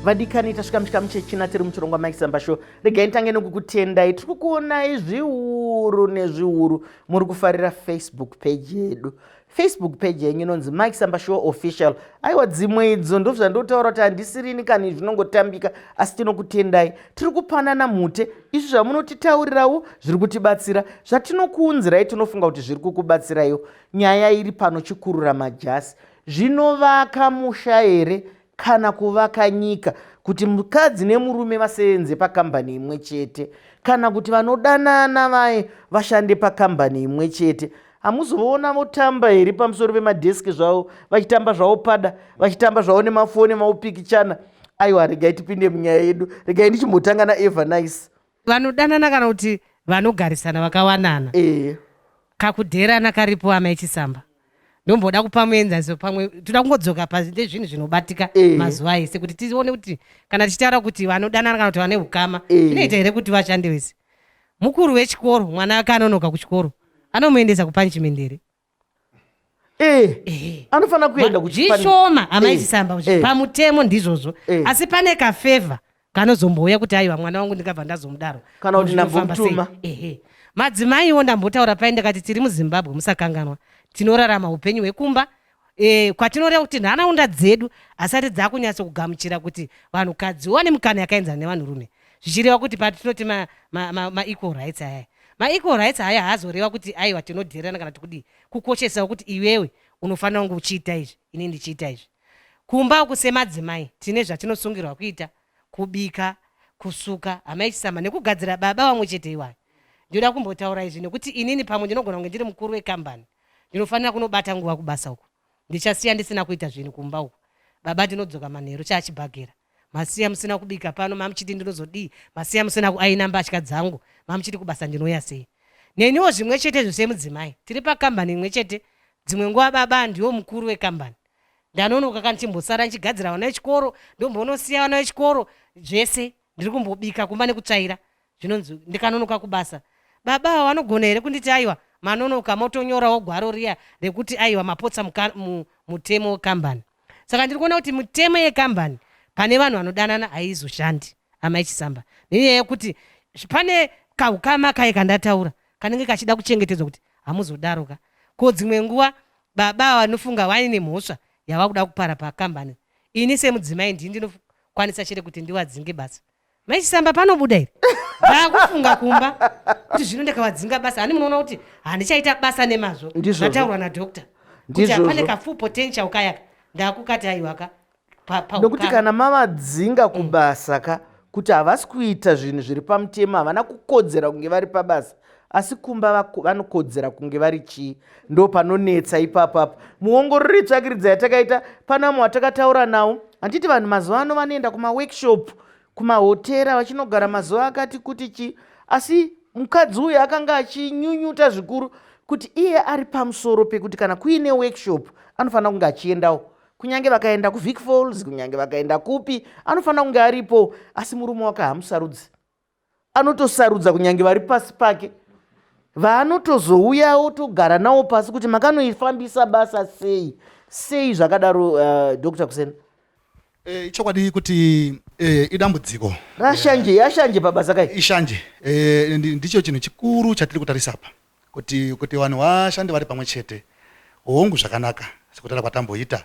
Vadikani, tasvika muchikamu chechina tiri muchirongwa Mike Samba Show. Regai nditange nekukutendai. Tiri kukuonai zviuru nezviuru muri kufarira Facebook page yedu. Facebook page yenyu inonzi Mike Samba Show Official. Aiwa, dzimwe idzo ndozvandotaura kuti handisirini kani, zvinongotambika, asi tinokutendai. Tiri kupanana mute. Izvi zvamunotitaurirawo zviri kutibatsira. Zvatinokuunzirai tinofunga kuti zviri kukubatsiraiwo. Nyaya iri pano chikurura majasi. Zvinovaka musha here kana kuvaka nyika kuti mukadzi nemurume vasevenze pakambani imwe chete, kana kuti vanodanana vaye vashande pakambani imwe chete? Hamuzovaona votamba here pamusoro pemadheski zvavo, vachitamba zvavo pada, vachitamba zvavo nemafoni maupikichana? Aiwa, regai tipinde munyaya yedu. Regai ndichimbotanga naEva Nice. Vanodanana kana kuti vanogarisana vakawanana, kakudherana karipo, amai Chisamba. Ndomboda kupa muenzaniso pamwe toda kungodzoka pane zvinhu zvinobatika mazuva ese kuti tione kuti kana tichitaura kuti vanodanana kana kuti vane ukama, zvinoita here kuti vashande vese? Mukuru wechikoro, mwana wake anonoka kuchikoro, anomuendesa kupunishment here? Anofanira kuenda. Zvishoma, amai Chisamba, pamutemo ndizvozvo, asi pane kafavour kanozombouya kuti aiwa, mwana wangu ndingabva ndazomudaro. Kana kuti Zvinofamba sei? Ndambomutuma. Ehe, madzimaiwo ndambotaura pai, ndakati tiri muZimbabwe, musakanganwa tinorarama upenyu hwekumba, kwatinoreva kuti nharaunda dzedu asati dzakunyatsokugamuchira kuti vanhukadziwo vane mikana yakaenzana nevanhurume, zvichireva kuti patinoti ma equal rights aya, ma equal rights aya haazoreva kuti aiwa, tinodhererana kana tikudii. Kukoshesawo kuti iwewe unofanira kunge uchiita izvi, ini ndichiita izvi. Kumba uku semadzimai tine zvatinosungirwa kuita: kubika, kusuka, amai Chisamba, nekugadzira baba vamwe chete iwayo. Ndinoda kumbotaura izvi nekuti inini pamwe ndinogona kunge ndiri mukuru wekambani, ndinofanira kunobata nguva kubasa uku, ndichasiya ndisina kuita zvinhu kumba uku. Baba, ndinodzoka manheru chaachibhagera, masiya musina kubika pano, mamuchiti ndinozodii? Masiya musina kuaina mbatya dzangu, mamuchiti kubasa ndinouya sei? Neniwo zvimwe chetezvo semudzimai, tiri pakambani imwe chete, dzimwe nguva baba ndiwo mukuru wekambani, ndanonoka kana chimbosara ndichigadzira vana vechikoro, ndombonosiya vana vechikoro, zvese ndiri kumbobika kumba nekutsvaira, zvinonzi ndikanonoka kubasa, baba ava vanogona here kunditi aiwa, manonoka, motonyorawo gwaro riya rekuti aiwa, mapotsa mutemo wekambani? Saka ndiri kuona kuti mitemo yekambani pane vanhu vanodanana haizoshandi, amai Chisamba, nenyaya yekuti pane kaukama kaye kandataura kanenge kachida kuchengetedzwa kuti hamuzodaro ka. Ko dzimwe nguva baba ava vanofunga vaine mhosva yava kuda kupara pakambani, ini semudzimai ndini ndinokwanisa chete kuti ndivadzinge basa. Mai Chisamba, panobuda here? Ndaakufunga kumba kuti zvino ndakavadzinga basa, hani munoona kuti handichaita basa nemazvo. Ndizvozvo. Zvataurwa nadoctor kuti Ndizvozvo. hapane kafull potential kayaka ndakukati aiwaka Nokuti kana mavadzinga kubasa ka, kuti havasi kuita zvinhu zviri pamutemo, havana kukodzera kunge vari pabasa, asi kumba vanokodzera kunge vari chii? Ndo panonetsa ipapapo. Muongorori tsvakiridza yatakaita panamo watakataura nawo, handiti vanhu mazuva ano vanoenda kumaworkshop kumahotera vachinogara mazuva akati kuti chii, asi mukadzi uyu akanga achinyunyuta zvikuru kuti iye ari pamusoro pekuti kana kuine workshop anofanira kunge achiendawo, kunyange vakaenda kuVic Falls, kunyange vakaenda kupi, anofanira kunge aripo, asi murume wake haamusarudzi. Anotosarudza kunyange vari pasi pake vaanotozouyawo togara nawo pasi kuti makanoifambisa basa sei sei. Zvakadaro, Dr Kusena? Ichokwadi kuti idambudziko. Rashanje, yashanje pabasa kai. Ishanje. Ndicho chinhu chikuru chatiri kutarisa apa, kuti vanhu vashande vari pamwe chete, hongu, zvakanaka sekutaura kwatamboita,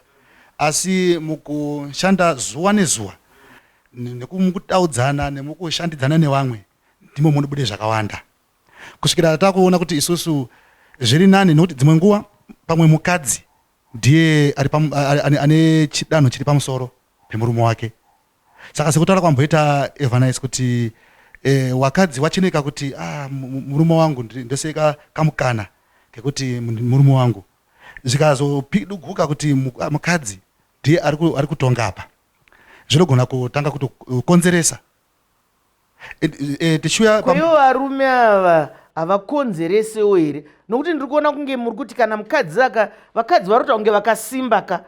asi mukushanda zuva nezuva, nemukudaudzana nemukushandidzana nevamwe, ndimo munobude zvakawanda kusvikira takuona kuti isusu zviri nani, nekuti dzimwe nguva pamwe mukadzi ndiye ari ane chidanho chiri pamusoro pemurume wake. Saka sekutaura kwamboita Evanice kuti wakadzi wacheneka kuti ah, murume wangu ndoseka kamukana kekuti murume wangu, zvikazopiduguka kuti mukadzi ndiye ari kutonga apa, zvinogona kutanga kutokonzeresa. Tichiuya Kweivo varume ava havakonzeresewo here? Nokuti ndiri kuona kunge muri kuti kana mukadzi aka, vakadzi vari kuita kunge vakasimba ka,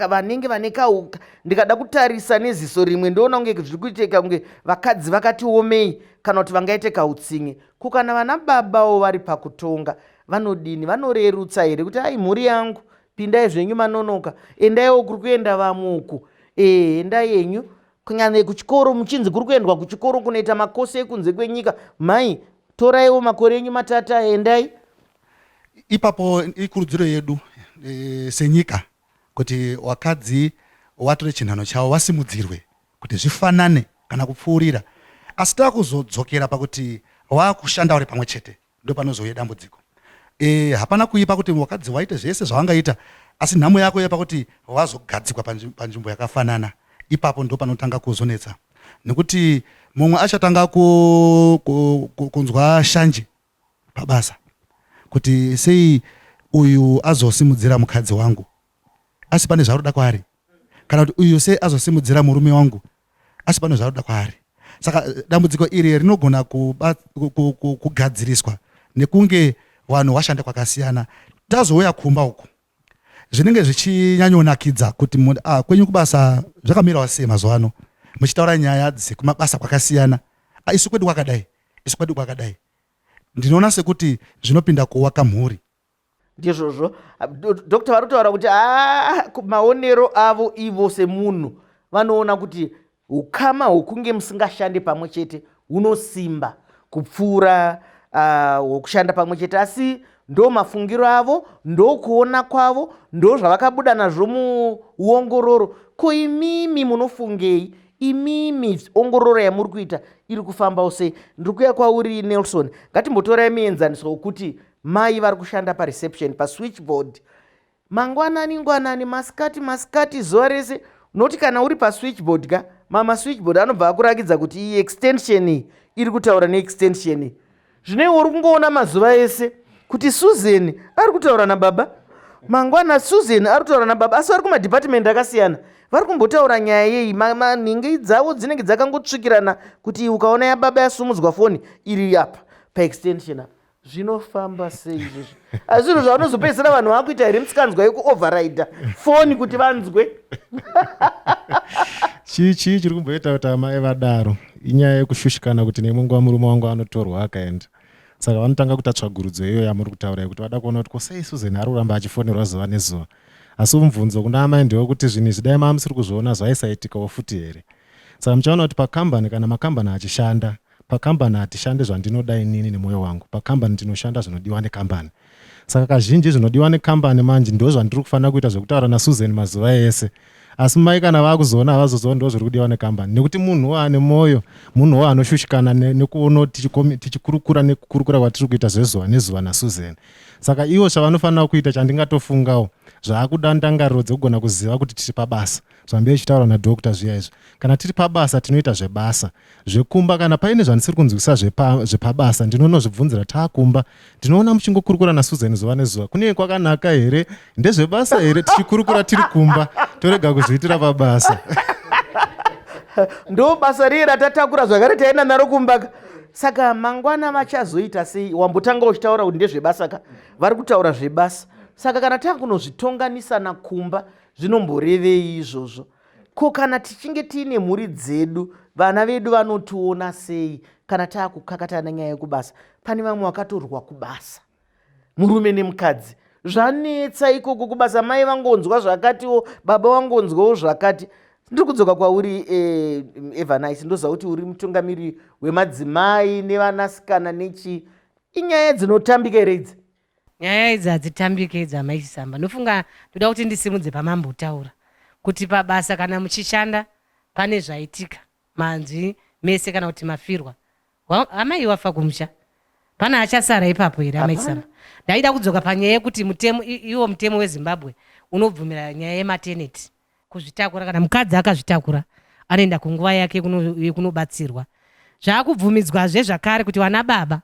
vanenge vane kauka. Ndikada kutarisa neziso rimwe, ndoona kunge zviri kuitika kunge vakadzi vakati omei kana kuti vangaite kautsinye. Ko kana vana babawo vari pakutonga vanodini? Vanorerutsa here kuti ai, mhuri yangu, pindai zvenyu, manonoka, endaiwo kuri kuenda vamwe uku, endai yenyu? Kunyanya kuchikoro, muchinzi kuri kuendwa kuchikoro kunoita makosi ekunze kwenyika, mai toraiwo makore enyu matata, endai. Ipapo ikurudziro yedu senyika kuti wakadzi watore chinhano chavo, vasimudzirwe kuti zvifanane kana kupfuurira. Asi takuzodzokera pakuti wakushanda vari pamwe chete, ndo panozouya dambudziko. Hapana kuipa kuti wakadzi waite zvese zvavangaita, asi nhamo yako yepakuti wazogadzikwa panzvimbo yakafanana, ipapo ndo panotanga kuzonetsa, nekuti mumwe achatanga kunzwa shanje pabasa kuti sei uyu azosimudzira mukadzi wangu asi pane zvaroda kwaari, kana kuti uyu sei azosimudzira murume wangu asi pane zvaroda kwaari. Saka dambudziko iri rinogona kugadziriswa nekunge vanhu vashanda kwakasiyana. Tazouya kumba uku, zvinenge zvichinyanyonakidza kuti kwenyu kubasa zvakamirawo sei mazuva ano, muchitaura nyaya dzekumabasa kwakasiyana. Isu kwedu kwakadai, isu kwedu kwakadai. Ndinoona sekuti zvinopinda kuwaka mhuri. Ndizvozvo, Dr vari kutaura kuti maonero avo ivo semunhu, vanoona kuti ukama hwokunge musingashande pamwe chete hunosimba kupfuura hwokushanda pamwe chete. Asi ndo mafungiro avo, ndo kuona kwavo, ndo zvavakabuda nazvo muongororo. Ko imimi munofungei? Imimi ongororo yamuri kuita iri kufambawo sei? Ndiri kuuya kwauri, Nelson. Ngatimbotorai muenzaniso wokuti mai vari kushanda pareception, paswitchboard, mangwanani ngwanani, masikati masikati, zuva rese. Noti kana uri paswitchboard ka, mamaswitchboard anobva akurakidza kuti iyi extension iyi iri kutaura neextension iyi. Zvino iwe uri kungoona mazuva ese kuti Susan ari kutaura nababa mangwana, Susan ari kutaura nababa, asi vari kumadhipatimendi akasiyana. Vari kumbotaura nyaya yei? Manhingi dzavo dzinenge dzakangotsvikirana, kuti ukaona yababa yasumudzwa foni iri apa paextension apa, zvinofamba sei izvozvo? Asi zvinhu zvavanozopedzisira vanhu vakuita here musikanzwa yekuoverrida foni kuti vanzwe? Chii chii chiri kumboita kuti amai vadaro? Inyaya yekushushikana kuti neimwe nguva murume wangu anotorwa akaenda. Saka vanotanga kuita tsvagurudzo iyoyo yamuri kutaura, yekuti vada kuona kuti ko sei Susan ari kuramba achifonerwa zuva nezuva. Asi mubvunzo kuna amai ndewekuti zvinhu izvi dai maa musiri kuzviona zvaisaitikawo futi here? Saka muchaona kuti pakambani, kana makambani achishanda, pakambani hatishande zvandinoda inini nemwoyo wangu. Pakambani tinoshanda zvinodiwa nekambani. Saka kazhinji zvinodiwa nekambani manje ndo zvandiri kufanira kuita, zvekutaura naSusan mazuva ese. Asi mai kana vakuzoona, havazoziva ndo zviri kudiwa nekambani, nekuti munhuwo ane mwoyo, munhuwo anoshushikana nekuona tichikurukura nekukurukura kwatiri kuita zvezuva nezuva naSusan. Saka ivo chavanofanira kuita, chandingatofungawo, zvaakuda ndangariro dzekugona kuziva kuti tiri pabasa, zvambe ichitaurwa nadoctor zviya izvi. Kana tiri pabasa tinoita zvebasa. Zvekumba, kana paine zvandisiri kunzwisisa zvepabasa, ndinonozvibvunzira taakumba. Ndinoona muchingokurukura naSusan zuva nezuva, kunenge kwakanaka here? Ndezvebasa here? Tichikurukura tiri kumba, torega kuzviitira pabasa. Ndo basa riye ratatakura zvakare taenda naro kumba. Saka mangwana vachazoita sei? Wambotanga uchitaura kuti ndezvebasa ka, vari kutaura zvebasa. Saka kana takunozvitonganisana kumba, zvinomborevei izvozvo? Ko kana tichinge tiine mhuri dzedu, vana vedu vanotiona sei kana taakukakatana nyaya yekubasa? Pane vamwe vakatorwa kubasa, murume nemukadzi, zvanetsa ikoko kubasa, mai vangonzwa zvakatiwo, baba vangonzwawo zvakati. Ndiri kudzoka kwauri, Evanice. Ndoziva kuti uri mutungamiri wemadzimai nevanasikana nechi. Inyaya dzinotambika here idzi? Nyaya idzi hadzitambike idzi, amai Chisamba. Ndofunga ndoda kuti ndisimudze pamambotaura kuti pabasa kana muchishanda pane zvaitika, manzwi mese kana kuti mafirwa, amai wafa kumusha, pane achasara ipapo here, amai Chisamba? Ndaida kudzoka panyaya yekuti mutemo, iwo mutemo weZimbabwe unobvumira nyaya yematernity, kuzvitakura. Kana mukadzi akazvitakura anoenda kunguva yake yekunobatsirwa. Zvaakubvumidzwazve zvakare kuti vana baba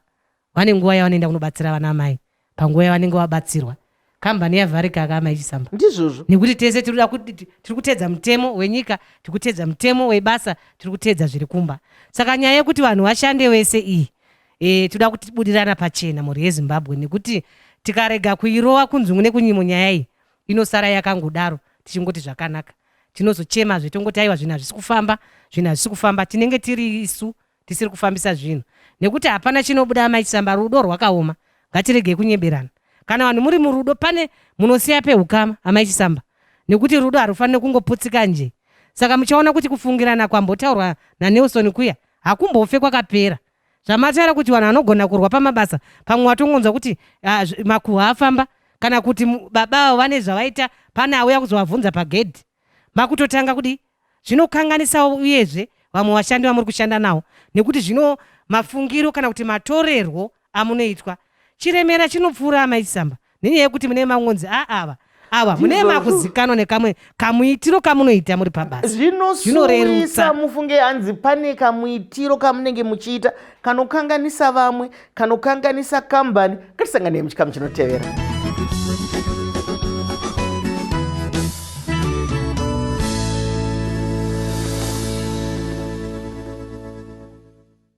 vane nguva yavanoenda kunobatsira vana amai panguva yavanenge vabatsirwa. Kambani yavharika aka, amai Chisamba. Ndizvozvo. Nekuti tese tiri kuteedza mutemo wenyika, tiri kuteedza mutemo webasa, tiri kuteedza zviri kumba. Saka nyaya yekuti vanhu vashande vese iyi, toda kutibudirana pachena, mhuri yeZimbabwe, nekuti tikarega kuirova kunzungu nekunyimo, nyaya iyi inosara yakangodaro, tichingoti zvakanaka. Tinozochemazve tongoti aiwa, zvinhu hazvisi kufamba, zvinhu hazvisi kufamba. Tinenge tiri isu tisiri kufambisa zvinhu, nekuti hapana chinobuda, amai Chisamba. Rudo rwakaoma, ngatiregei kunyeberana. Kana vanhu muri murudo, pane munosiya peukama, amai Chisamba, nekuti rudo harufaniri kungoputsika nje. Saka muchaona kuti kufungirana kwambotaurwa naNelson kuya hakumbofe kwakapera. Zvamataura kuti vanhu vanogona kurwa pamabasa, pamwe watongonzwa kuti makuhwa afamba kana kuti baba avo vane zvavaita, pane auya kuzovabvunza pagedhi, makutotanga kudii? Zvinokanganisawo uyezve vamwe vashandi vamuri kushanda nawo, nekuti zvino mafungiro kana kuti matorerwo amunoitwa chiremera chinopfuura amai Chisamba, nenyaya yekuti mune mangonzi ava ava mune makuzikanwa nekamwe kamuitiro kamunoita muri pabasa. Zvinosuwisa mufunge, hanzi pane kamuitiro kamunenge muchiita kanokanganisa vamwe, kanokanganisa kambani. Ngatisanganei muchikamu chinotevera.